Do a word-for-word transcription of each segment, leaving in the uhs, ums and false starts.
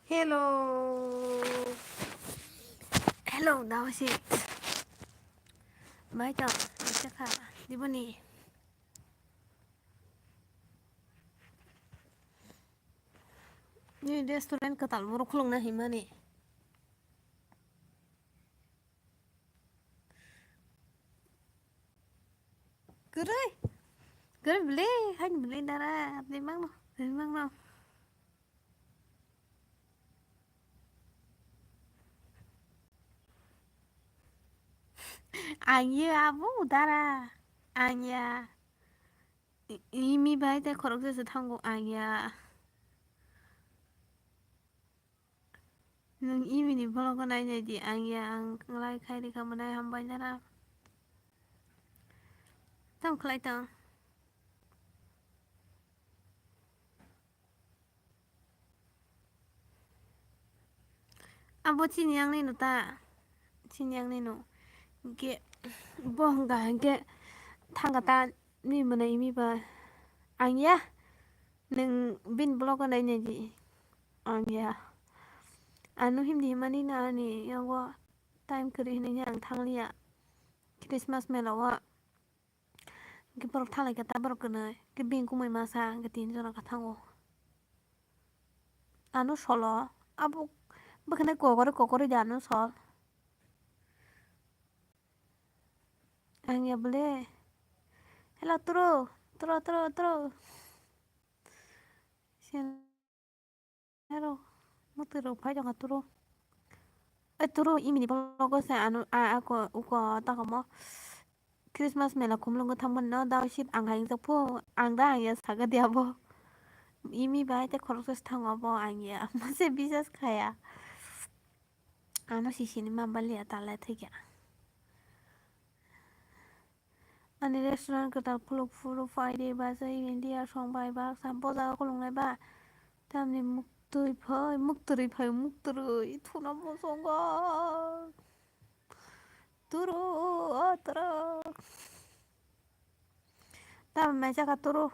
Hello. Hello, Daosi. Bai to, bisa kha, diboni. Ni restaurant kwtal borok khulukna himani. Kwrwi. Kwrwi bwle, haini bwle dara, bwle mangno, bwle mangno. Ang ye abo dara, ang ya. I-, imi bai tei khoroksa se thango ang ya. Nwng imini vlog o nainai di, ang ya, ang like khai rikha mwnai, hambai nara. Tamo khlai tong. Abo chini yang nino ta, chini yang nino. Ge, bo hwnga hwnkhe thangka ta ni mwnai imi ba. Ang ya. Nwng bini vlog o nainai di. Ang ya. Ano himdi himani na ani yago time kwrwi hinwi ang thangliya. Christmas mela o. Hwnkhe borok thanglaikha ta borok kwnwi. Hwnkhe bini kumui masa hwnkhe tin jora kha thango. Ano solo. Abo bwkhwnai kokore kokore di ano sol. Ang ya bwle. Hello, turo. Turo, turo, turo. Sian aro. Mutwi rok phai tongkha turo. Ai turo, imini vlog o se ano, a, ako, uko, takomo. Christmas mela khumlungo thangmani no, dao shit ang hai wngjak phu. Ang da ang ya saga di abo. Imi bai tei khoroksa se thango abo ang ya. Mase bisas khaya. Ano sisini ma baliya talai thikya. Ani restaurant kwtal khuluk phuru phaidi bachai India song bai baksa boja khulungnai ba. Tamni muktwi phai, muktwi phai, muktwi thuna bosongo. Turu, o turu. Tam mai jaka turu.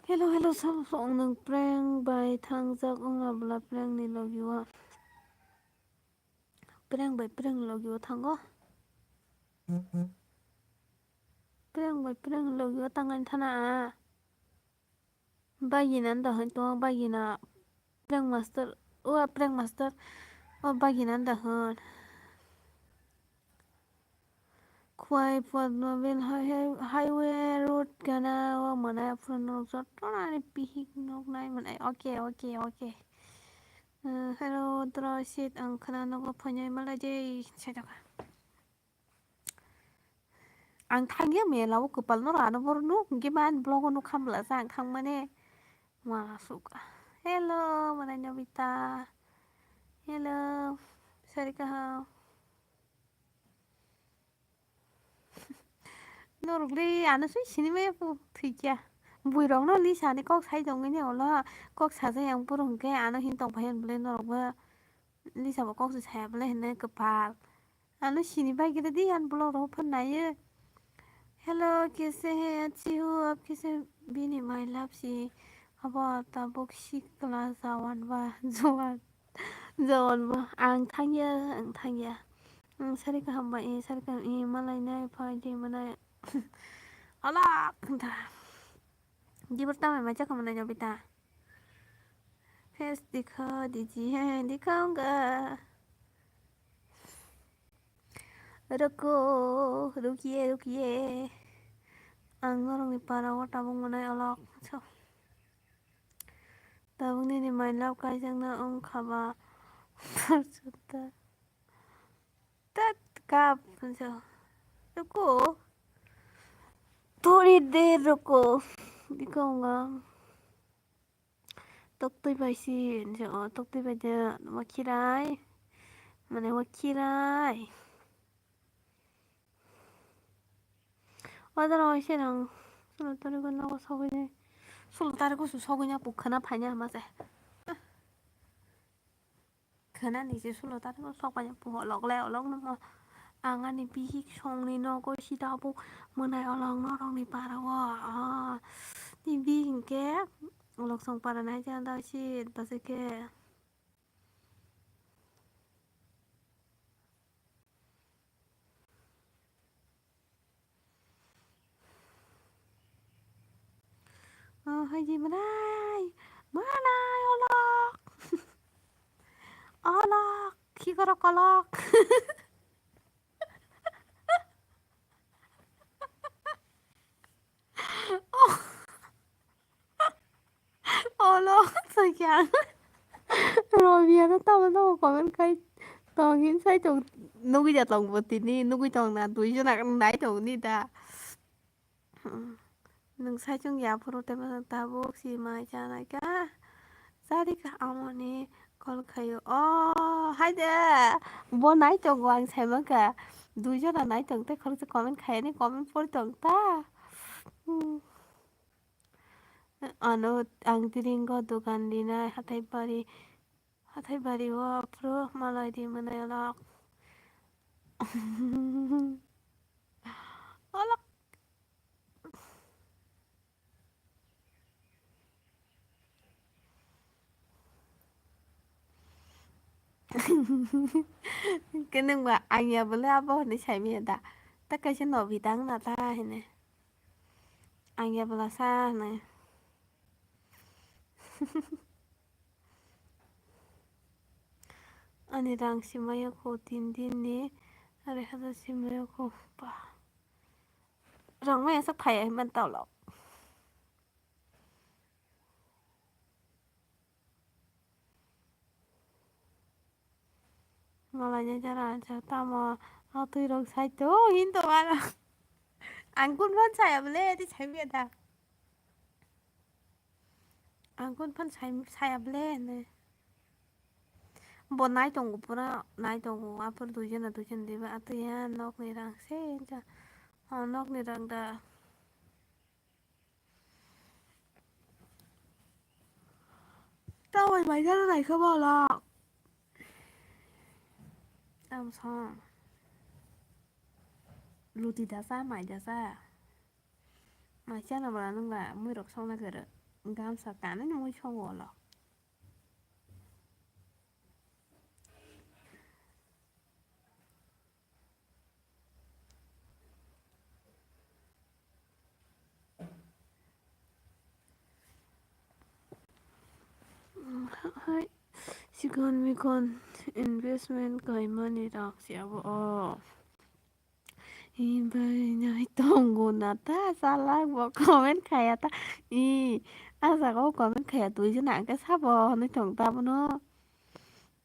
Hello, hello, sabo song nwng prank bai thangjak wngna bwla prank ni logi o. Prank bai prank logi o thango. Prank bai prank logi o tangani thana a. Bagina da hwn to, bagina prank master, o prank master, o bagina da hwn. Khwai Padmabil hai-, hai-, highway road gana o mwnai aphuru norok joto nani pihik noknai mwnai. Okay, okay, okay. Uh, hello, toro seat ang khwna nogo phainai malai jai sai tongkha. Ang thangya mela o kwpal no rano bor nuk hwnkhe man vlog o nuk kha bwla sa ang thangmani. Ma suk. Hello, mwnai Nobita. Hello, Sarika ha. Norok le ano swi sinimaya pu thwikya. Buirokno Lisa ni kok sai tongwi ni olo kok sajai ang puro hwnkhe ano hin tongphai hwn bwle norok bo Lisa bo kok se saya bwle hwnwi kwpal. Ano sini bai gire di ang vlog rok phan naiyo. Hello, kaise hai? Achhi hu, aap kaise? Bini my love si. Abo tabuk sikla jawan ba jawan. Jawan ba ang thangya, ang thangya. Ang sari kaham ba, eh, sari kaham, eh, malai nai phai di manai. Ala, kanta. Dibor tamai mai chakha manai Nobita. Face dikha diji hai, dikhaunga. Ruko, rukiye, rukiye. Ang norokni para o tabuk manai olok. So. Tabuk nini my love kaijakna wngkha ba. Tat kap. So. Ruko. Thori der ruko. Dikhaunga. Toktwi bai si, o toktwi bai de, wakhirai, mane wakhirai. Bazar o se rang sulo tariko nogo sogwi nai. Sulo tariko su sogwi na puk khana phaina hama se. Khana ni se sulo tariko sok phaina puk olok le olok no mo. Ang ani bihik songni nogo sida bo mwnai olok norok ni para o. Ah, ni bihik ke olok song para nai jang da si da se ke. Oh, hai di manai. Manai olok. Olok. Khikorok olok. Olo, sakya. Romia no tamo tamo comment khai tong hin sai tong nugui da tong bo tini nugui tong na dui jona nai tong ni da. Nung sai chung ya phuru te ma tabuk si mai cha nai ka. Sari ka amoni call khayo. Oh, hai de. Bo nai tong ang sai ma ka. Dui jona nai tong te khorok comment khai ni comment pori tong ta. Hmm. Ano ang tiringo dogan dinai hathai bari, hathai bari o phuru malai di manai olok. Olok. Keneng ba ang ya bole abo hwnwi sai manya da. Ta kaisa nobi dang na ta hwnwi. Ang ya bwla sa hwnwi. Ani rang simayo kho tin din ni, ari hajar simayo kho ba. Rang maya sa phai ai man tawlok. Malai ni jora ansa tamo a twi rok sai to hin to mano. Ang kun phan saya bole ti sai manya da. Ang kun phan sai saya bole ne. Bo nai tongo pura nai tongo aphuru dui jona dui jona diba atwi ya nok ni rang se ja. O nok ni rang da. Tawai mai jana naikha bolok. Tamo song. Luti dasa mai dasa. Mai chana bala nungla mui rok songna kere. Gamsa kanani mui songo bolok. Hai, sikon mikon investment kaimani rang si abo o. Ibai nai tongo na ta salak bo comment khaya ta. I, a jaga o comment khaya twi jana ang khe sabo hwnwi tong ta bono.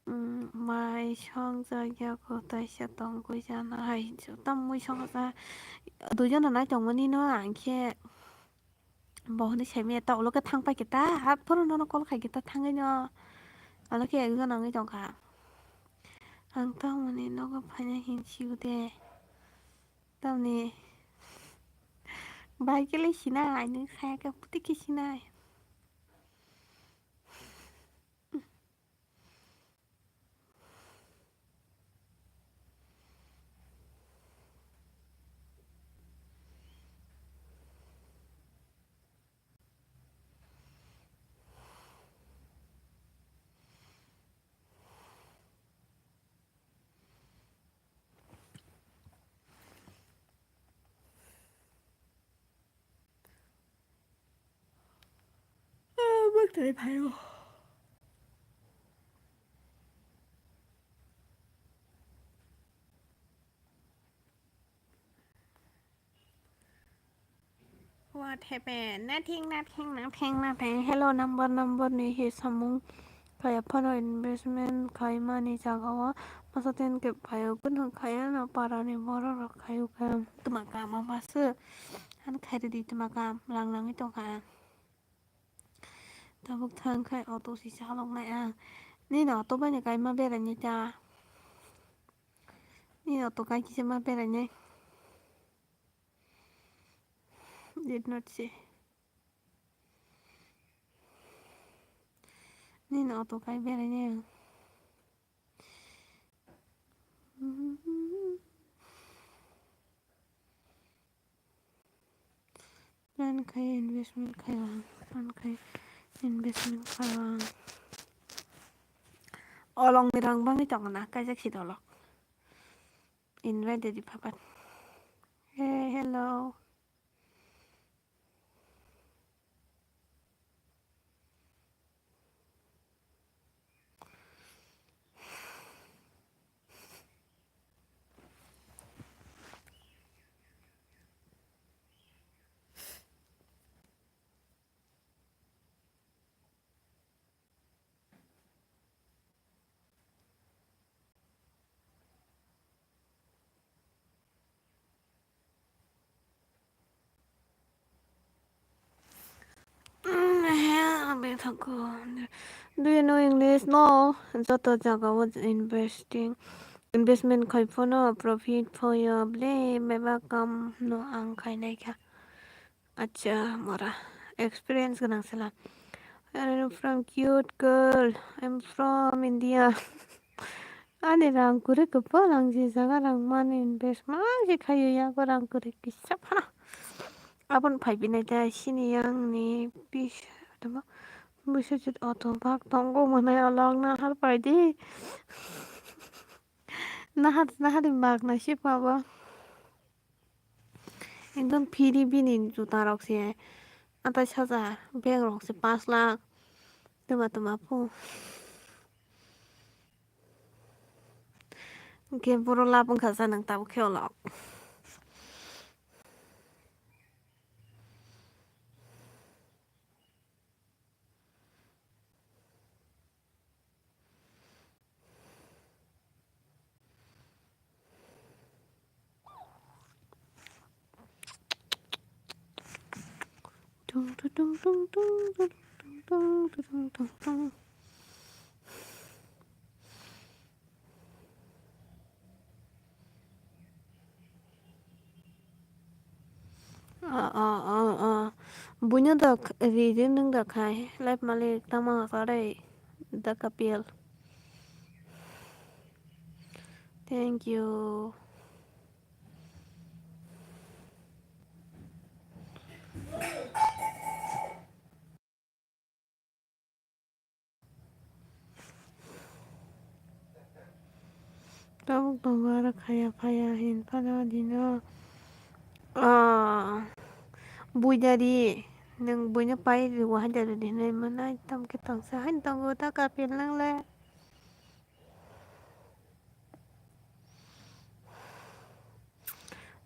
Umm, mai song jak ya kho taisa tongwi jana hai hinsu tam mui song ja. Dui jona nai tongmani no ang khe bo hwnwi sai manya ta ulo khe thang pai khe ta ha phuru nono call khai khe ta thangwi no. Ulo khe ek jona wngwi tong kha. Ang tamoni nogo phaina hinsi o de. Tamni bai khe le sinai nwng saya khe puti khe sinai. Bakthai phaio. What happened? Nothing, nothing, nothing, nothing. Hello, number, number ni hi samung kaya phano investment khai mani jaga o masa ten ke phaio kun hwn khaya no para ni borok rok khaio khe tuma kama basu han khai ridi tuma kam lang nangwi tongkha. Tabuk thang khai auto si chalok nai ang. Nini auto bai ni kaima berai nai ta. Nini auto kai kisa ma berai nai. Did not see. Nini auto kai berai ne. Plan khai investment khai ang. Plan khai investment khai ang. Olong ni rang bangwi tongo na, kaijak si dolok. Invite di phapat. Hey, hello. Mm, he, ang bethakgo. Do you know English? No. Joto jagao investing, investment khai phano profit phaio. Ble bebak kam no ang khainai kha. Acha, mora. Experience gwnang sela. I'm from cute girl. I'm from India. Ani rang kwrwi kwpal, ang je jaga rang mani invest ma je khaio, yago rang kwrwi kisa phano. Aboni phai binai da sini yang ni bis tamo. Biswajit auto bak tongo mwnai olok na har pai di. Nahar, nahar ni bak na si pabo. Ekdom free bini juta rok se atais hajar, bag rok se pash lakh. Twma twma phu. Hwnkhe boro lab wngkha sa nwng tabuk khe olok. Tung, tung, tung. Ah, ah, ah, ah. Buino da k-, ri, ri nung da khai. Life malik tama kare da kapil. Thank you. Tabuk tongo aro khaya phaya hin phano dino. Ah, buidari, nwng buino pai rw haida rw di hinwi mwnai, tamkhe tongsa haino tongo ta kapil nang le.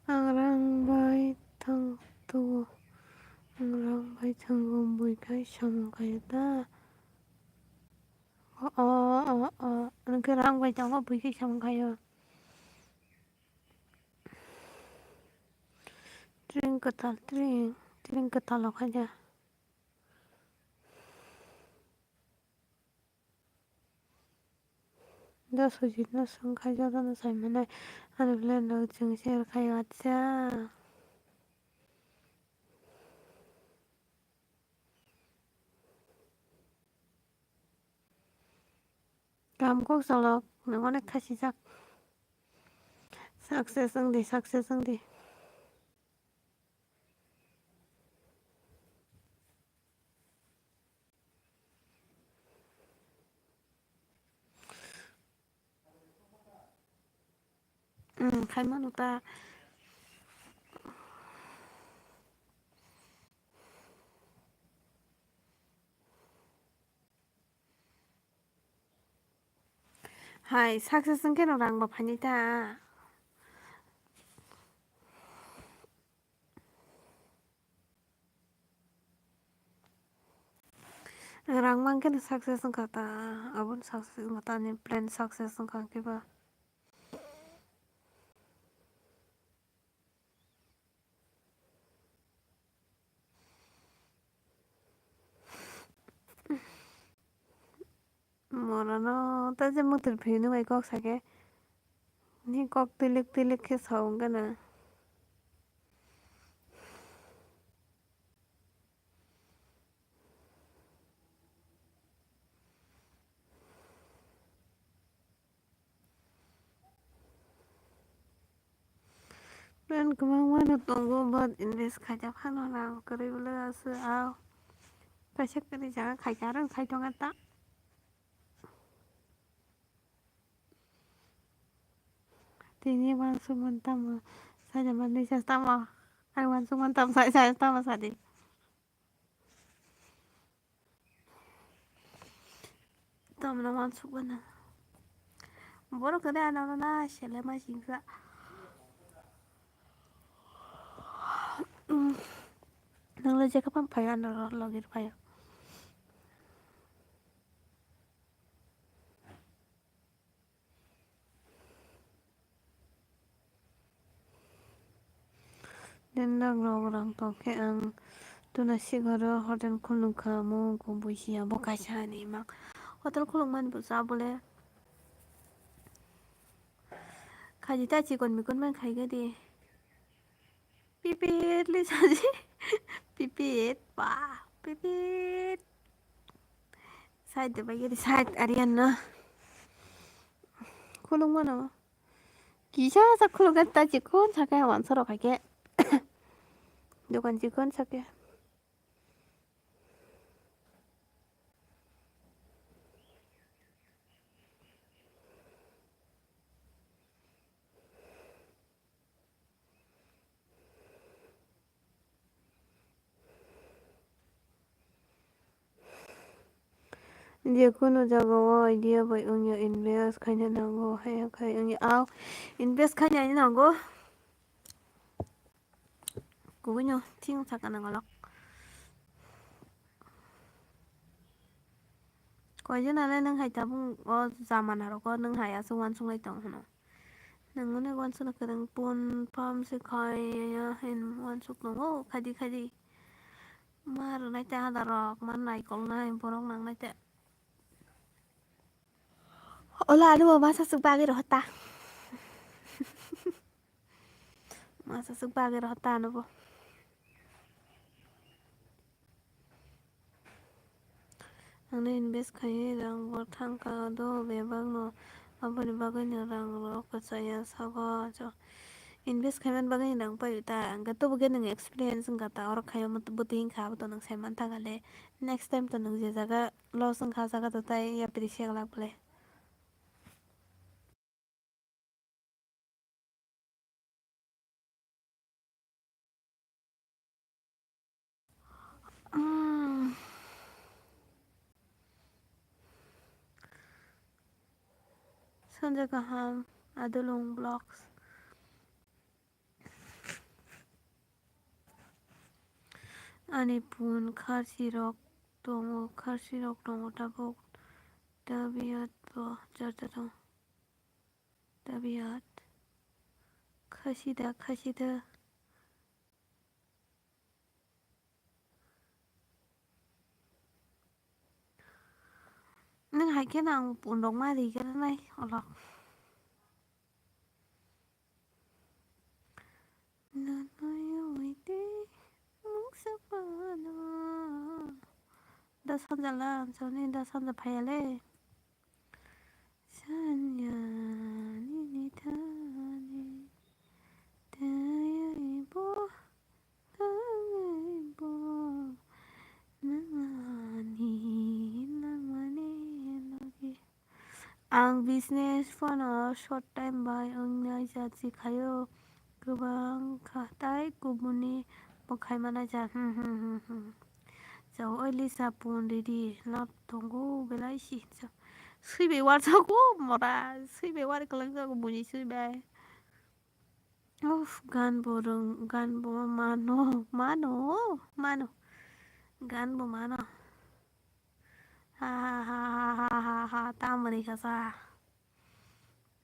Ang rang bai thang tugo. Ang rang bai thango, bui khai samung khaio ta. O, o, o, o. Nwng khe rang bai tongo, bui khai samung khaio. Tring kwtal, tring, tring kwtal o khaida. Da sujit no swng khai joto no sai mwnai. Ani plan rok chwng share khai o, acha. Kam kok chalok, nwng onek khasijak. Success wng di, success wng di. Hmm, khai mano ta. Hai, success wngkhe no rang bo phainai ta. Rang mankhe no success wngkha ta, aboni success wngkha ta, ani plan success wngkha khe ba. Morono ta je muitir phirino bai kok sake. Ni kok tilik tilik khe sa wngkha na. Student kwbangma no tongo, but invest khaijak phano rang kwrwi bwlai aswk, ah, kaisa kwrwi jaga khaikha, aro khai tongo ta. Tini uansukmani tamo, saida manwi sa tamo, ai uansukmani tamo, sai sai tamo sadi. Tamna uansukmani. Borok kwrwi ano na sele ma singsa. Nangla jekha pang phai ano logi phai. Din nok rok rang tong khe ang tuna sikoro hotel khulung kha mo kubui sia bo kaisa ni mak hotel khulung mani bo cha bole khaidi ta chikon mikon man khai khe di. Pipit li saji. Pipit, pa, pipit. Side de bai giri side arian na. Khulung mano. Kisa sa khulung ta chikon sake wan soro kake. Dokan chikon sake. Je kunu jagao idea bai wngya invest khaina nango, haya khai wngya, ah, invest khaina nango. Kubuino thing saka nango lok. Koijon ale nwng hai tabung o jamana rogo nwng hai aswk uansuk lai tong hwno. Nwng onek uansukna kwrwng pun pam se khai ya hin uansuk tongo khadi khadi. Ma rwnai te ada rok ma naikolnai borok nangnai te. Ola ano bo masa swk bagwi rohor ta. Masa swk bagwi rohor ta ano bo. Ano invest khai rang bo thangka do bebak no aboni bagwi no rang rok kwchaya sago jo. Invest khaimani bagwi ni rang paio ta hwnkhe tobo khe nwng experience wngkha ta oro khaio bwtwi wngkha abo to nwng sai mantha kha le next time to nwng je jaga loss wngkha ah jaga to tai yapri se glak le. Sanja kaham, Adulung Vlogs. Ani pun kharchi rok tongo, kharchi rok tongo tabuk. Tabiat bo jarta tongo. Tabiat khasida khasida. Nwng hai khe no ang pun rok ma ri khe nai olok. Nanoyoi tei mungsa phano. Da sanja la, ang sani da sanja phaiya le. Sanja nini thani. Tei bo, tei bo. Nangani, nangmani logi. Ang business phano short time bai wngnai jat si khaio, kwbang kha tai kubuni bo khai mana ja, hmm, hmm, hmm, hmm. Chao, oi Lisa pun ridi lab tongo belai si. Chao, sui bai warjago mora, sui bai war kwlwng jago buini sui bai. Uff, gan bo rwng, gan bo mano, mano, mano. Gan bo mano. Ha, ha, ha, tamoni kasa.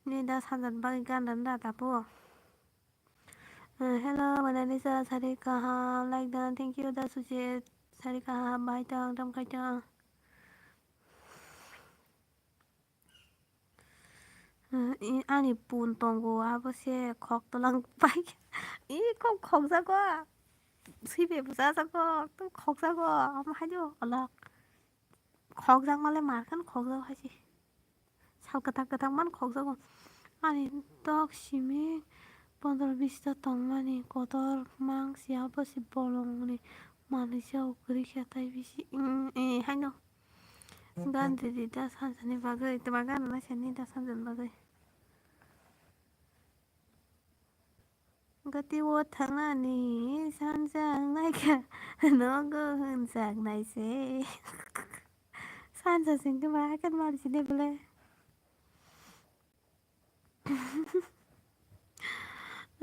Ni da sanjani bagwi gan rwna da tapu. Eh, hello, Mona Lisa, sari kaham, like dan, thank you, da Sujit, sari kaham, bai tang, tam kai tang. Eh, i, ani pun tongo, abo se khok tolang pai. I, khok khokjago. Sui bai bwchajago, tei khokjago. Omo hai do, olak. Khokjakma le mar khe no khokjago hai se. Sal kwthang kwthang man khokjago. Ani tok simi Pondro bis ta tongmani kotor mangsi abo se bolongni manui jagao kwrwi khe tai bisi, mm, eh, haino. Gan ridi da sanjani bagwi, twma gan rwna sani da sanjani bagwi. Gati o thangnani sanjak naikha nogo hwnjak naise. Sanja singkhe ma haikhe mari sini bole.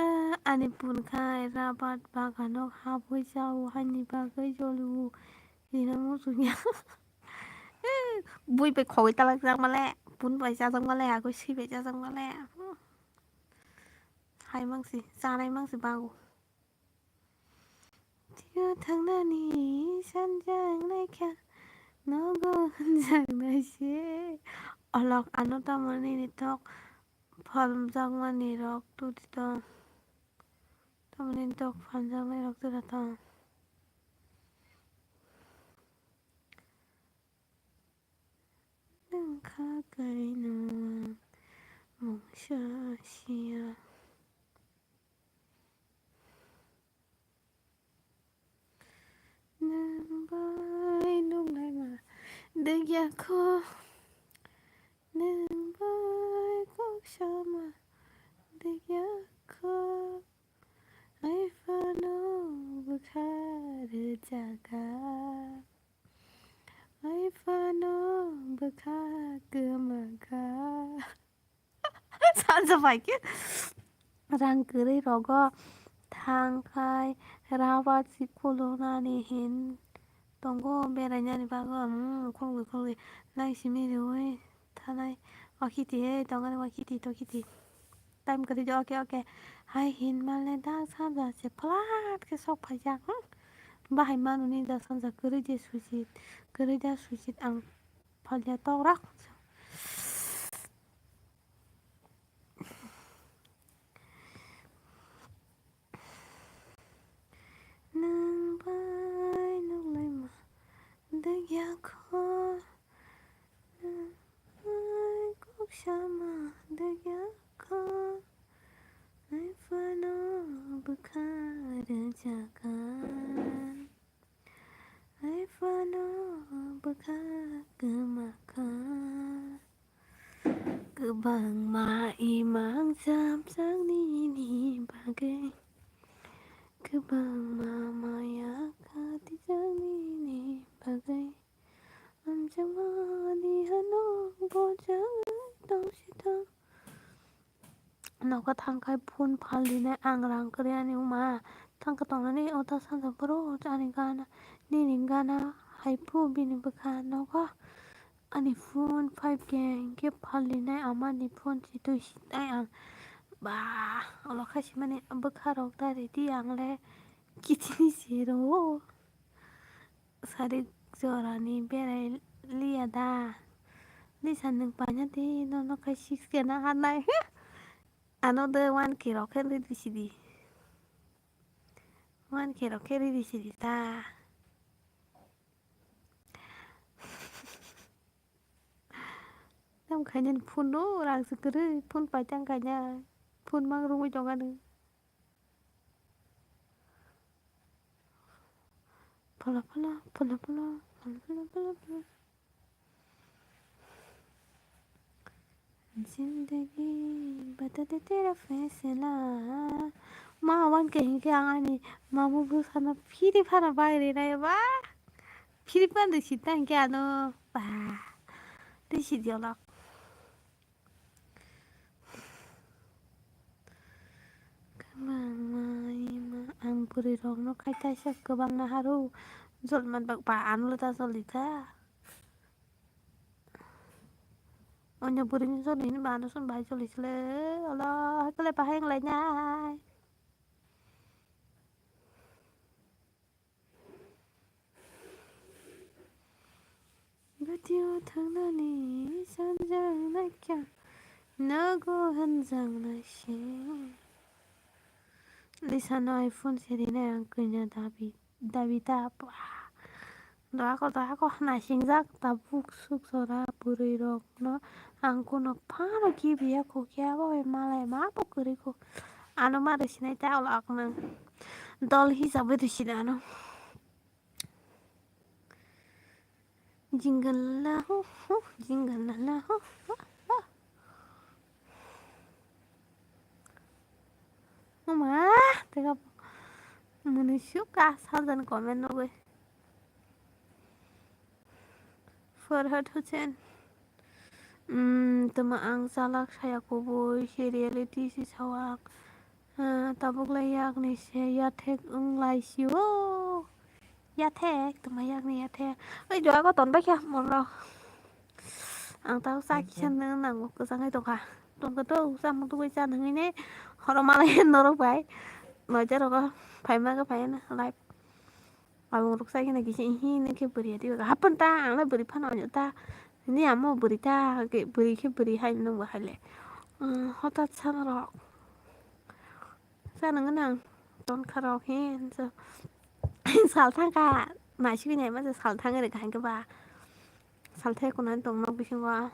Ah, ani pun khai rabat bagano habwi jao, haini bagwi jolio. Ina muchungya. Bui bai khogwi talak jak male, pun bai chajak male, agwi swi bai chajak male. Hai mangsi, chanai mangsi bago. Tio thangnani sanjak naikha, nogo hwnjak naise. Olok ano tamo nini tok phaljakmani rok tudi tong. Tamo nini tok phaljakmani rok tudi tong. Nwng kha kaino ang mungsa sia. Nwng bai nuknai ma dwkya kho, nwng bai kok sama dwkya kho. Hai phano bwkha rwjaka, hai phano bwkha kwmaka. Sanja bai khe rang kwrwi rogo thang khai rabat si khulunani hin tongo berainani bagwi, hmm, khulugwi khulugwi nai simi riui thanai. Wakhiti he tongani wakhiti tokhiti. Time kwrwi de, oke, oke. Hai hin male dak sanja se plat khe sok phaijak, hmm. Bahai manuni dak sanja kwrwi de sujit, kwrwi da sujit ang phalya tok rak. Nwng bai nuknai ma dwkya kho, nwng bai kok sama dwkya kho, hai phano bwkha rwjaka. Hai phano bwkha kwma kha. Kwbangma imang chamchang nini bagwi. Kwbangma maya khatijak nini bagwi. Amchangmani hano bojak tong si tong. Nogo thangkhai phone phalrinai ang rang kwrwi ani wngma thangkha tongnani o ta sanja borok ani gana nini gana hai phu bini bwkha nogo ani phone five K hinkhe phalrinai amani phone si twi sinai ang ba olo khasimani bwkha rok da ready ang le kichini se rwo. Sari jorani berai liya da. Lisa nwng paina di nono khai six K na hanai. Ano de one K rok khe ridi sidi. One K rok khe ridi sidi ta. Tam khaina phone no rang se kwrwi phone paitang khaina phone mang rwui tongani. Phola phola, phola phola, phola phola, phola phola. Zindagi badal de tera faisala. Ma wan ke hinke ang ani mamu bu sana phiri phana bai re nai ba. Phiri phan de sita hinke ano ba. De si diolak. Kwbangma ima ang bwrwi rokno khai kaisa kwbangma haro jolman bak ba ano ta joli kha. Onyo bwrwini joli hini ba ano song bai joli sile olo hakle bahai wng lainai. Batio thangnani sanjak naikha nogo hwnjaknai se. Lisano iPhone se rinai ang kanya dabi dabi da pwa. Dohako dohako nasingjak tabuk suk jora bwrwi rokno ang kuno phano kibiya kho khe abo bai malai ma bo kwrwi kho. Ano ma rwsinai ta ulo akno. Dol hisabe rwsina ano. Jingle la la ho ho, jingle la la ho ho ho. Mama, tega muni suka sajan comment nugui. Farhad Hussain. Hmm, tama ang chalak saya kubui, se reality si sawak. Ah, tabuk lai yak ni se yathek wng lai si o. Yathek, tama yak ni yathek. Oi, doa ko ton bai kha, mon rok. Ang tau sa kisa nang nango, kwchang hai tongkha. Tongkha to, samung tugui cha nangwi ne. Horo malai norok bai. Noija rogo, phaima khe phai na, live. Abong rok sai kheno kisa ihi nung khe bwrwi adi baga hapun ta, ang le bwrwi phano anya ta. Ni amo bwrwi ta, ke bwrwi khe bwrwi hai nung bo hai le. Hota sana rok. Sana nang ton kha rok he, so. Sal thang kha, naisik ni ma sal thang re kha ba. Sal thai kuna tong nok bisingo.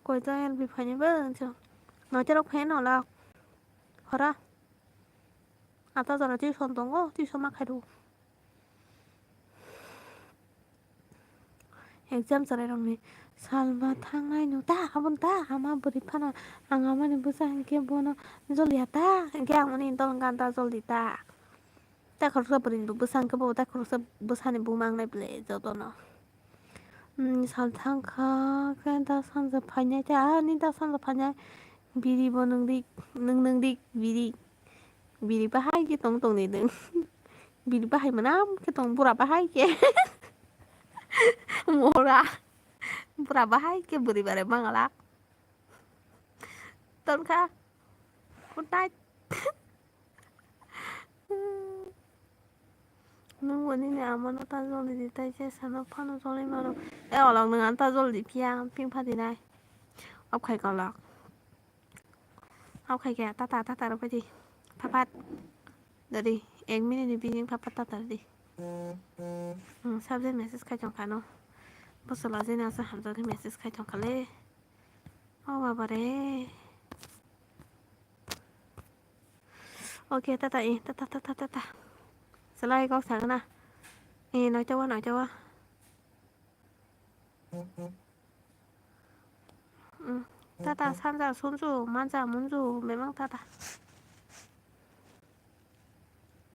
Koi ta L B phaini bo, so. Noite rok phai no lak. Hora. Ata jora tuition tongo, tuition ma khai rw. Exam chwrai rokni salma thangnai no ta, aboni ta, ama bwrwi phano ang amani bwsa hinkhe bono joliya ta, hinkhe ang mani dol ganda joldi ta. Ta khoroksa bwrwini bo bwsa hinkhe bo ta khoroksa bwsani buma wngnai ble jotono. Hmm, sal thang kha khe da sanja phainai ta, ani da sanja phainai biri bo nwng dik, nwng nwng dik biri. Biri bahai khe tong tong ni nwng. Biri bahai mwnam khe tong, bura bahai khe. Mora. Bura bahai khe bwrwi bare mangalak. Tonkha. Good night. Nwng bo nini amano ta joli di, tai se sano phano joli mano. E olok nwng ano ta joli di phiya, ping pha di nai. Off khai kolok. Off khai khe tata, tata rw phaidi. Phapat. Dadi, ek minute ni bising phapat tata rw di. Hmm, subject message khai tong kha no. Bosolo jeni asa hamjak khe message khai tong kha le. O baba re. Okay, tata, eh, tata, tata, tata. Salai kok sagna. Eh, noita wa, noita wa. Hmm, tata, sanja, sunju, manja, munju, memang tata.